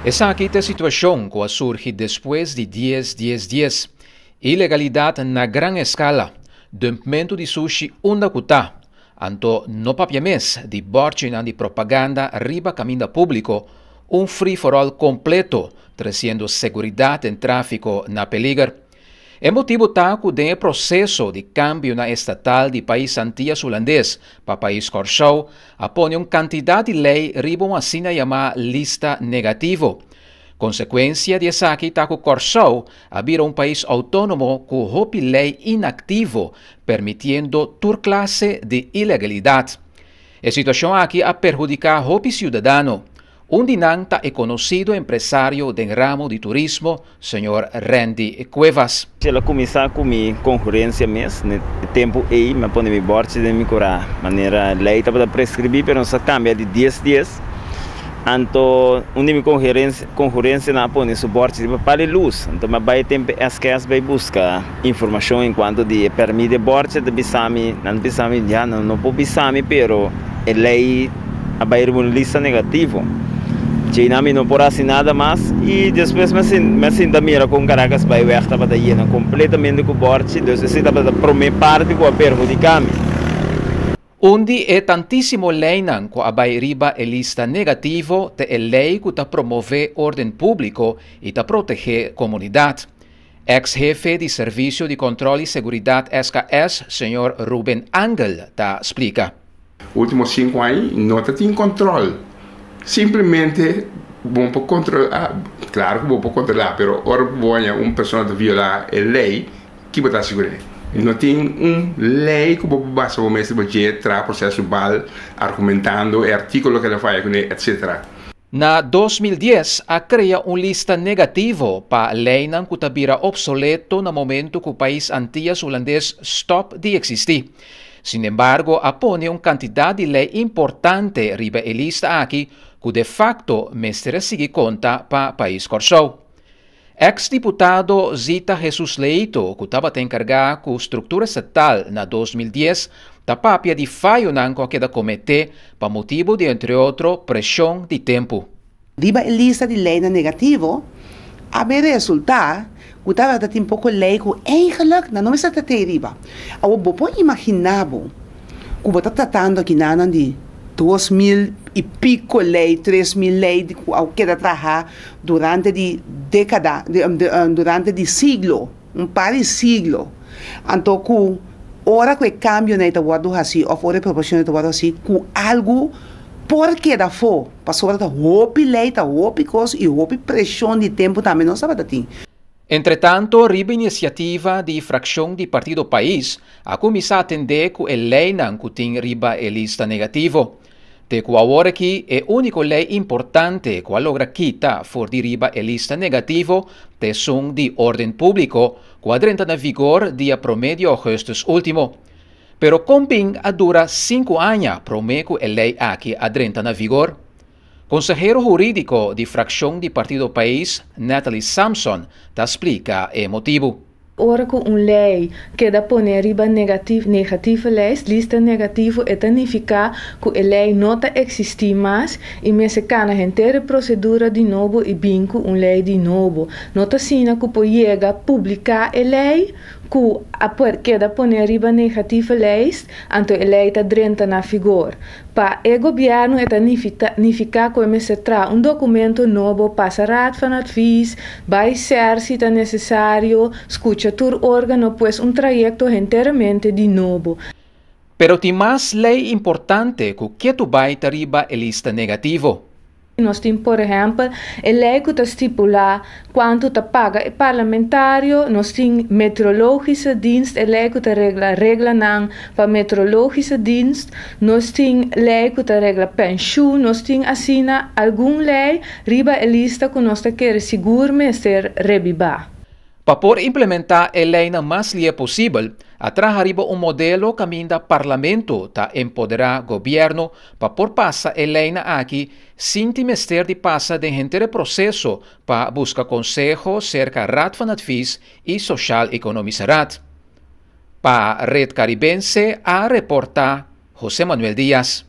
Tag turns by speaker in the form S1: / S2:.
S1: Esaki ta e situashon ku a surgi despues di dies dies dies. Ilegalidat na gran eskala, dumpmentu di sushi unda ku ta, anto no papia mes di bòrchinan di propaganda riba kaminda públiko, un free for all kompleto tresiendo seguridat den tráfiko na peliger. E motibu ta ku den e proseso di kambionan estatal di pais Antias Hulandes pa pais Kòrsou a pone un kantidat di lei riba un asina yamá lista negativo. Konsekuensia di esaki ta ku Kòrsou a bira un pais outónomo ku hopi lei inaktivo permitiendo tur klase di ilegalidat. E situashon aki a perhudiká hopi siudadano. Un di nan ta e konosido empresario den ramo di turismo, señor Randy Cuevas.
S2: El a kuminsá ku mi konkurensia mes. Na e tempu ei mi a pone mi bòrchi den mi kurá manera lei tabata preskribí, pero nos a kambia di dies dies. Anto un di mi konkurensianan a pone su bòrchi riba pal di lus. Anto mi a bai e tempu SKS bai buska informashon enkuanto di e pèrmit di e bòrchi. Ta bisa mi, nan ta bisa mi, ya nan no por bisa mi, pero e lei a bai riba un lista negativo. Djeinan mi no por hasi nada mas i despues mi a mi a sinta mira kon Caracas bai weg tabata yena kompletamente ku bòrchi, dus esei tabata promé parti ku a perhudiká mi.
S1: Un di e tantísimo leinan ku a bai riba e lista negativo ta e lei ku ta promové órden públiko i ta protegé komunidat. Eks hefe di Servisio di Kòntròl i Seguridat, SKS, señor Ruben Angel ta splika.
S3: Ultimo sinku aña no ta tin control. Simplemente bo por controla, claro cu bo por controla, pero ora cu bo haña un persona ta viola e ley, ki bo ta haci cu ne? No tin un ley cu bo por basa bo mes riba dje, traha proceso bal, argumentando e articulo cu el a faya cu ne, etcetera.
S1: Na 2010 a crea un lista negativo pa leynan cu ta bira obsoleto na momento cu pais Antillas Hulandes stop di existi. Sinembargo a pone un cantidad di ley importante riba e lista aki cu de facto mester a sigui conta pa pais Corsou. Ex-diputado Zita Jesus Leito, cu tabata encarga cu structura estatal na 2010, ta papia di fayonan cu a keda comete pa motibo di entre otro presion di tempo.
S4: Riba e lista di leynan negativo a bin resulta cu tabata tin poco ley cu eigenlijk nan no mester ta tey riba. Awor bo por imagina bo cu bo ta tratando aki nanan di 2000 y pico ley, 3000 ley cu a keda traha durante di dékada, durante di siglo, un par di siglo, anto ku ora ku e kambionan ei ta wòrdu hasí òf ora e proporshonnan ei ta wòrdu hasí ku algu por keda afó, pasobra ta hopi lei, ta hopi kos i hopi preshon di tempu tambe nos tabata tin.
S1: Entretanto, riba inisiativa di frakshon di Partido Pais a kuminsá atendé ku e leinan ku tin riba e lista negativo. Te ku awor aki e úniko lei importante ku a logra kita for di riba e lista negativo ta esun di órden públiko ku a drenta na vigor dia promé di ougùstùs último. Pero kon bin a dura sinku aña promé ku e lei aki a drenta na vigor? Konsehero hurídiko di frakshon di Partido Pais, Natalie Samson, ta splika e motibu.
S5: Ora ku un lei keda pone riba negativ negatieve lijst, lista negativo, e ta nifiká ku e lei no ta eksistí mas i mester kana henter e prosedura di nobo i bin ku un lei di nobo. No ta asina ku por yega publiká e lei ku a keda pone riba negatieve lijst, anto e lei ta drenta na vigor. Pa e gobièrnu e ta nifiká ku e mester traha un dokumento nobo, pasa Raad van Advies, bai ser si ta nesesario, skucha tur órgano, pues un trayekto henteramente di nobo.
S1: Pero tin mas lei importante ku ketu bai ta riba e lista negativo.
S5: Nos tin por ehèmpel e lei ku ta stipulá kuantu ta paga e parlamentario, nos tin Meteorologische Dienst, e lei ku ta regla reglanan pa Meteorologische Dienst, nos tin lei ku ta regla penshun, nos tin asina algun lei riba e lista ku nos ta kere sigur mester rebibá.
S1: Pa por implementá e leinan mas lie posibel, a traha riba un modelo kaminda Parlamento ta empoderá gobièrnu pa por pasa e leinan aki sin tin mester di pasa den henter e proseso pa buska konseho serka Raad van Advies i Sociaal Economische Raad. Pa Red Caribense a reportá José Manuel Diaz.